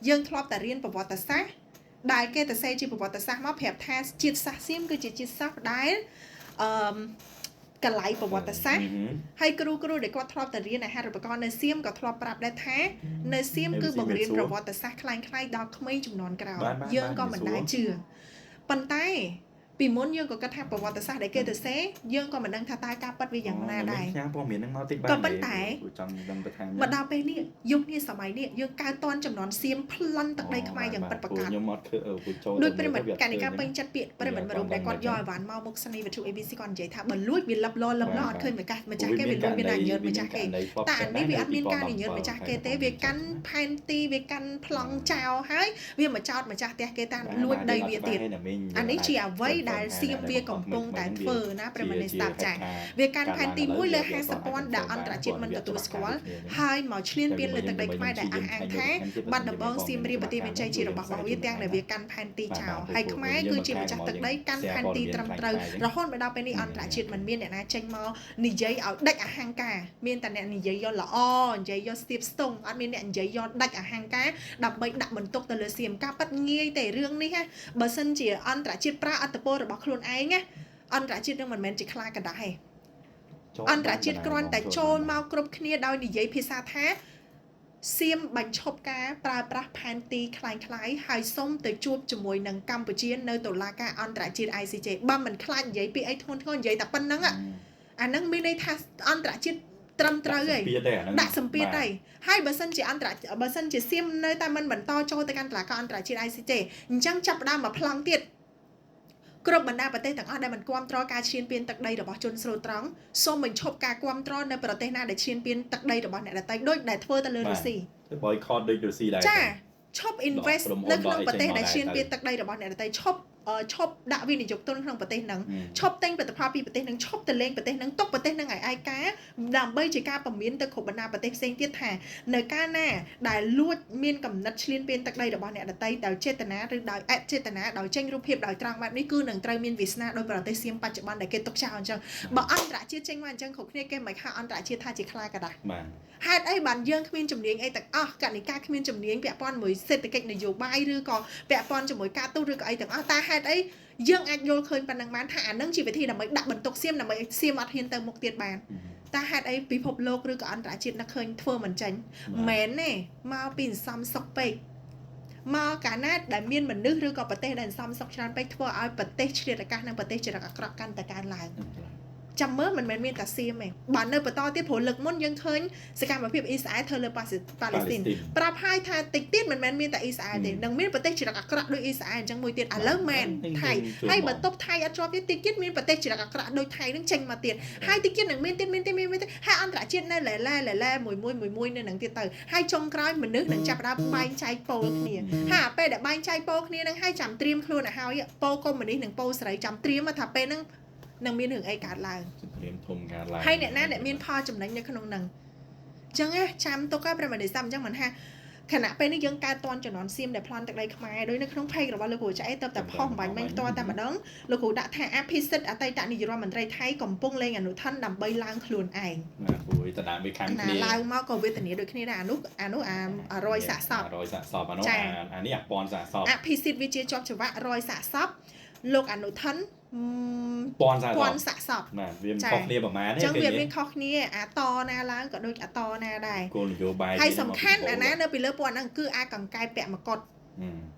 យើងធ្លាប់តែរៀនប្រវត្តិសាស្ត្រដែលគេទៅសេជាប្រវត្តិសាស្ត្រមកប្រាប់ថាជាតិសាសន៍សៀមគឺជាជាតិសាសន៍ដែលអឺកលៃប្រវត្តិសាស្ត្រហើយគ្រូគ្រូដែលគាត់ធ្លាប់តែរៀនអាហារូបករណ៍នៅសៀមក៏ធ្លាប់ប្រាប់ដែរថានៅសៀមគឺបង្រៀនប្រវត្តិសាស្ត្រคล้ายៗដល់ក្មេងជំនាន់ក្រោយយើងក៏មិនដែលជឿប៉ុន្តែពីមុនយើងក៏គិតថាប្រវត្តិសាស្ត្រដែលគេទៅសេយើងក៏មិនដឹងថាតើការពិតវាយ៉ាងណាដែរ ផ្ញើព័ត៌មានហ្នឹងមកតិចបាន ក៏ប៉ុន្តែ ចង់ដឹងបន្ថែម មកដល់ពេលនេះយុគនេះសម័យនេះយើងកើតតន់ចំនួនសៀមប្លន់ទឹកដីខ្មែរយ៉ាងពិតប្រាកដ ខ្ញុំអត់ឃើញពូចូល ដោយប្រិមិត្តកនិកាពេញចិត្តពាក្យប្រិមិត្តមួយរូបដែលគាត់យកអីវ៉ាន់មកមុខស្នីវិទ្យុ ABC គាត់និយាយថាបើលួចវាលឹបលលឹបលអត់ឃើញម្ចាស់ម្ចាស់គេវាលួចវាណាញើតម្ចាស់គេតែអានេះវាអត់មានការញើតម្ចាស់គេទេវាកាន់ផែនទីវាកាន់ប្លង់ចោលហើយវាមកចោតម្ចាស់ផ្ទះគេតាមលួចដីវាទៀតអានេះជាអ្វីដែលសៀមវាកំពុងតែធ្វើណាប្រិមត្តនេះស្ដាប់ចាវាកាន់ផែនទី1លើ50ពាន់ដែលអន្តរជាតិមិនទទួលស្គាល់ហើយមកឈ្លានពានលើទឹកដីខ្មែរដែលអះអាងថាបាត់ដំបងសៀមរាបប្រទេសមានជ័យជារបស់របស់វាទាំងដែលវាកាន់ផែនទីចោលហើយខ្មែរគឺជាម្ចាស់ទឹកដីកាន់ផែនទីត្រឹមត្រូវរហូតមកដល់ពេលនេះអន្តរជាតិមិនមានអ្នកណាចេញមកនិយាយឲ្យដាច់អហង្ការមានតែអ្នកនិយាយយកល្អនិយាយយកស្ទាបស្ទង់អត់មានអ្នកនិយាយយកដាច់អហង្ការដើម្បីដាក់បន្ទុកទៅលើសៀមការប៉ັດងាយទេរឿងនេះណាបើសិនជាអន្តរជាតិប្រើអត្តពលរបស់ខ្លួនឯងណាអន្តរជាតិនឹងមិនមែនជាខ្លាកណ្ដាស់ទេអន្តរជាតិគ្រាន់តែចូលមកគ្រប់គ្នាដោយនិយាយភាសាថាសៀមបញ្ឈប់ការប្រើប្រាស់ផែនទីคล้ายៗហើយសុំទៅជួបជាមួយនឹងកម្ពុជានៅតុលាការអន្តរជាតិ ICJ បើមិនខ្លាចនិយាយពីអីធ្ងន់ធ្ងរនិយាយតែប៉ុណ្្នឹងអាហ្នឹងមានន័យថាអន្តរជាតិត្រឹមត្រូវហើយដាក់សម្ពាធហើយហើយបើសិនជាអន្តរបើសិនជាសៀមនៅតែមិនបន្តចូលទៅកាន់តុលាការអន្តរជាតិ ICJ អញ្ចឹងចាប់ផ្ដើមមកប្លង់ទៀតគ្រប់បណ្ដាប្រទេសទាំងអស់ដែលមិនគាំទ្រការឈ្លានពានទឹកដីរបស់ជនស្រូតត្រង់សូមបញ្ឈប់ការគាំទ្រនៅប្រទេសណាដែលឈ្លានពានទឹកដីរបស់អ្នកដទៃដូចដែលធ្វើទៅលើរុស្ស៊ី boycott ដូចរុស្ស៊ីដែរចាឈប់ invest នៅក្នុងប្រទេសដែលឈ្លានពានទឹកដីរបស់អ្នកដទៃឈប់ឈប់ដាក់វិនិយោគទុនក្នុងប្រទេសហ្នឹងឈប់ទិញផលិតផលពីប្រទេសហ្នឹងឈប់ទៅលេងប្រទេសហ្នឹងទុកប្រទេសហ្នឹងឲ្យឯកាដើម្បីជាការពមៀនទៅគ្រប់បណ្ដាប្រទេសផ្សេងទៀតថានៅកាលណាដែលលួចមានកំណត់ឈ្លានពានទឹកដីរបស់អ្នកដទៃដោយចេតនាឬដោយអចេតនាដោយចេញរូបភាពដោយត្រង់បែបនេះគឺនឹងត្រូវមានវាសនាដោយប្រទេសសៀមបច្ចុប្បន្នដែលគេទុកចោលអញ្ចឹងបើអន្តរជាតិចេញមកអញ្ចឹងគ្រប់គ្នាគេមិនហៅអន្តរជាតិថាជាខ្លាកដាស់ បាទ ហេតុអីបានយើងគ្មានជំនាញអីទាំងអស់កនិកាគ្មានជំនាញពាក់ព័ន្ធមួយសេដ្ឋកិច្ចនយោបាយឬក៏ពាក់ព័ន្ធជាមួយការទូតឬក៏អីទាំងអស់តែហេតុអីយើងអាចយល់ឃើញប៉ុណ្ណឹងបានថាអានឹងជាវិធីដើម្បីដាក់បន្ទុកសៀមដើម្បីសៀមអត់ហ៊ានទៅមុខទៀតបានតែហេតុអីពិភពលោកឬក៏អន្តរជាតិនឹកឃើញធ្វើមិនចេញមែនទេមកពីសន្សំសុខពេកមកកាលណាដែលមានមនុស្សឬក៏ប្រទេសដែលសន្សំសុខច្រើនពេកធ្វើឲ្យប្រទេសឆ្លៀតឱកាសនិងប្រទេសចរិតអាក្រក់កាន់តែកើនឡើងចាំមើលមិនមែនមានតែសៀមទេបើនៅបន្តទៀតព្រោះលើកមុនយើងឃើញសកម្មភាពអ៊ីស្រាអែលធ្វើលើប៉ាឡេស្ទីនប្រាប់ហើយថាតិចទៀតមិនមែនមានតែអ៊ីស្រាអែលទេនឹងមានប្រទេសចរិតអាក្រក់ដូចអ៊ីស្រាអែលអញ្ចឹងមួយទៀតឥឡូវមែនថៃហើយបើតុបថៃអត់ជាប់ទៀតតិចទៀតមានប្រទេសចរិតអាក្រក់ដូចថៃនឹងចេញមកទៀតហើយតិចទៀតនឹងមានទៀតមានទៀតមានទៀតហើយអន្តរជាតិនៅឡែឡែឡែឡែមួយមួយមួយមួយនៅនឹងទៀតទៅហើយចុងក្រោយមនុស្សនឹងចាប់ដើមបែងចែកពោលគ្នាហើយពេលដែលបែងចែកពោលគ្នានឹងហើយចាំត្រៀមខ្លួនឲ្យហើយពោលកុម្មុយនីសនិងពោលសេរីចាំត្រៀមថាពេលហ្នឹងនឹងមានរឿងអីកើតឡើង ត្រៀមធំកើតឡើង ហើយអ្នកណាអ្នកមានផលចំណេញនៅក្នុងហ្នឹងអញ្ចឹងណាចាំទុកឲ្យប្រិមត្តសាមអញ្ចឹងមិនថាខណៈពេលនេះយើងកើតតន់ចំនួនសៀមដែលប្លន់ទឹកដីខ្មែរដោយនៅក្នុង page របស់លោកគ្រូចែទៅតែផុសបាញ់មិញផ្ទាល់តែម្ដងលោកគ្រូដាក់ថាអភិសិទ្ធអតីតនាយករដ្ឋមន្ត្រីថៃកំពុងលេងអនុថិនដើម្បីឡើងខ្លួនឯង ណាព្រោះតដើមវាខាំគ្នា ឡើងមកក៏វេទនាដូចគ្នាដែរអានោះអានោះអា100សាកសព 100សាកសពអានោះអានេះអាពាន់សាកសព អភិសិទ្ធវាជាជាប់ច្បាប់100សាកសពលោកអនុថិន ពាន់សាកសព ពាន់សាកសព បាទវាមិនខុសគ្នាប្រហែលទេ អញ្ចឹងវាមានខុសគ្នាអាតណាឡើងក៏ដូចអាតណាដែរ គោលនយោបាយ ហើយសំខាន់អាណានៅពីលើពួកអាហ្នឹងគឺអាកង្កែពាក់មកុដ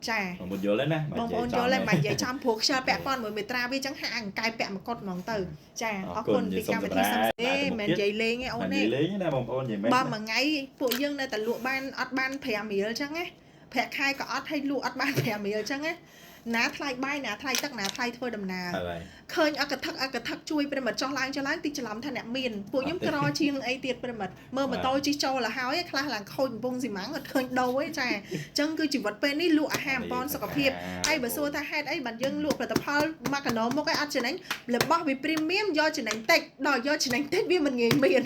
ចា បងប្អូនយល់ទេណា បងប្អូនយល់ទេបាទនិយាយចំព្រោះខ្យល់ពាក់ព័ន្ធមួយមេត្រាវាអញ្ចឹងហាក់អាកង្កែពាក់មកុដហ្មងទៅចាអរគុណពីកម្មវិធីសំទេមិននិយាយលេងទេអូនទេ និយាយលេងណាបងប្អូននិយាយមែន បើមួយថ្ងៃពួកយើងនៅតែលក់បានអត់បាន5រៀលអញ្ចឹងណាប្រាក់ខែក៏អត់ឲ្យលក់អត់បាន5រៀលអញ្ចឹងណាណាថ្លៃបាយណាថ្លៃទឹកណាថ្លៃធ្វើដំណើរឃើញអកថឹកអកថឹកជួយប្រិមិត្តចោះឡើងចុះឡើងតិចច្រឡំថាអ្នកមានពួកខ្ញុំក្រជាងអីទៀតប្រិមិត្តមើលម៉ូតូជិះចូលទៅហើយខ្លះឡើងខូចកំពង់ស៊ីម៉ាំងអត់ឃើញដូរទេចាអញ្ចឹងគឺជីវិតពេលនេះលក់អាហារអំពនសុខភាពហើយបើសួរថាហេតុអីបានយើងលក់ផលិតផលមកកណោមុខឯអត់ចំណេញរបស់វាព្រីមៀមយកចំណេញតិចដល់យកចំណេញតិចវាមិនងាយមាន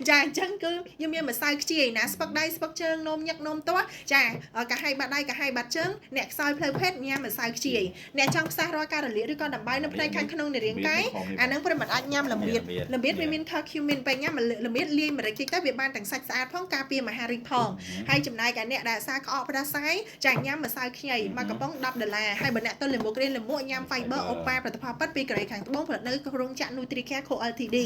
ចាអញ្ចឹងគឺយើងមានម្សៅខ្ជាយណាស្ពឹកដៃស្ពឹកជើងនោមញឹកនោមទាស់ចាកាហៃបាត់ដៃកាហៃបាត់ជើងអ្នកខ្សោយផ្លូវភេទញ៉ាំម្សៅ ៅខ្ជាយអ្នកចង់ផ្សះរាល់ការរលាកឬក៏ដំបៅនៅផ្នែកខាងក្នុងនៃរាងកាយអាហ្នឹងប្រិមត្តអាចញ៉ាំល្មៀតល្មៀតវាមាន curcumin ពេលញ៉ាំល្មៀតលាយម្រេចតិចទៅវាបានទាំងសាច់ស្អាតផងការពារមហារីកផងហើយចំណែកឯអ្នកដែលអាសាក្អកផ្ដាសាយចាញ៉ាំម្សៅខ្ញីមួយកំប៉ុង10ដុល្លារហើយបើអ្នកទល់លាមករៀនលាមកញ៉ាំ fiber អូប៉ាផលិតផលប៉ិតពីកូរ៉េខាងត្បូងផលិតនៅរោងចក្រ Nutricare Co Ltd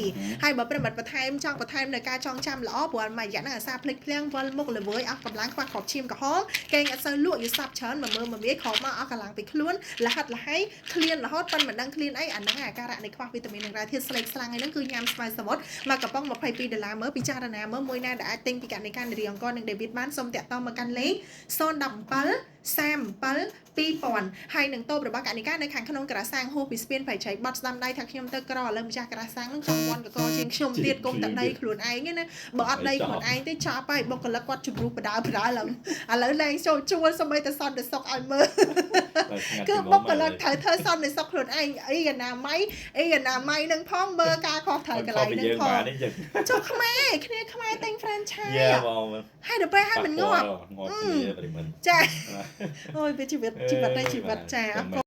ហើយបើប្រិមត្តបន្ថែមចង់បន្ថែមនៅការចងចាំល្អព្រោះមួយរយៈហ្នឹងអាសាភ្លេចភ្លាំងវិលមុខល្វើយអស់កម្លាំងខ្វះគ្រាប់ឈាមក្រហមគេងអត់សូវលក់យល់សពច្រើនមួយមើមួយមាយខោមកអស់កម្លាំងពីខ្លួនលហិតលហៃឃ្លានរហូតប៉ិនមិនដឹងឃ្លានអីអាហ្នឹងអាការៈនៃខ្វះវីតាមីននិងរ៉ែធាតុស្លេកស្លាំងអីហ្នឹងគឺញ៉ាំស្វាយសមុទ្រមកកំប៉ុង22ដុល្លារមើលពិចារណាមើលមួយណាដែលអាចទិញពីកណិកានារីអង្គនិង David បានសូមតាក់ទងមកកាន់លេខ017 37 2000ហើយនឹងតូបរបស់កណិកានៅខាងក្នុងក្រាសាំងហួសពីស្ពានប្រៃឆៃបត់ស្ដាំដៃថាខ្ញុំទៅក្រឥឡូវម្ចាស់ក្រាសាំងនឹងចង់វាន់កកជាងខ្ញុំទៀតគុំតែដីខ្លួនឯងណាបើអត់ដីខ្លួនឯងទេចប់ហើយបុគ្គលិកគាត់ជំរុះបដើបដើឡើងឥឡូវលែងចូលជួលសម្បីតែសន្តិសុខឲ្យមើលគឺបុគ្គលិកត្រូវធ្វើសន្តិសុខខ្លួនឯងអីអនាម័យអីអនាម័យនឹងផងមើលការខុសត្រូវកន្លែងនឹងផងចុះខ្មែរគ្នាខ្មែរទិញ franchise ហើយដល់ពេលហើយមិនងាប់ ងាប់គ្នាប្រិមត្ត ចាអូយវាជីវិតជីវិតតែជីវិតចាអរគុណ។